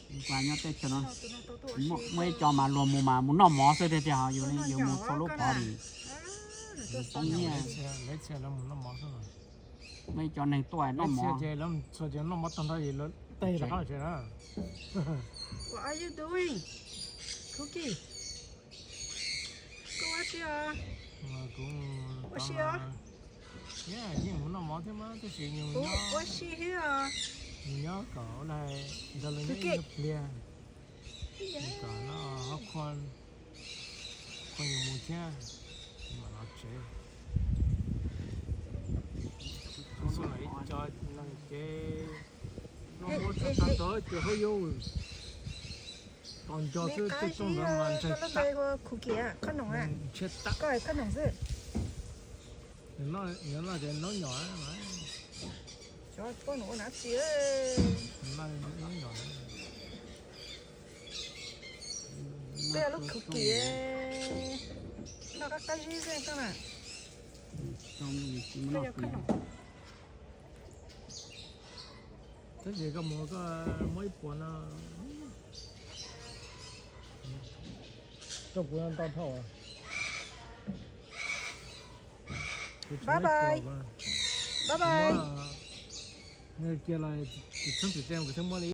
Nyob teb chaws no muaj ib co mas luag mus mas mus noj mov xwb tiag tiag, yus, yus mus txhua lub pov li. Poob nyiaj. Muaj ib co neeg tuaj noj mov. Txhua ces noj mov tag nrho es lawv teg rov qab los tsev na. What are you doing, Cookie? Koj ua si os? Ua si os? Yeej mus noj mov thiab mas tab sis nws ua si thiab os. Nws nyob kom ua li nrog lawv nyob ib pliag, kom noj hab qhua, qhua yus mus thiab mam los tsev. Xub los ib co neeg ces ua tag tag tod ces hauj yus tos nco xwb, tej rooj ntawd mas ntshai tag, ntshai tag. Nws noj ces noob nyom, noj noob nyom. Peb lub khuv kim noj qab qab zib xwb koj na. Tab sis koj mus koj muab ib puas no rau kuv ntau dhau. Bye bye. Bye bye. Kiag los tsis txheeb tsis txeeb kuv thiaj muab li.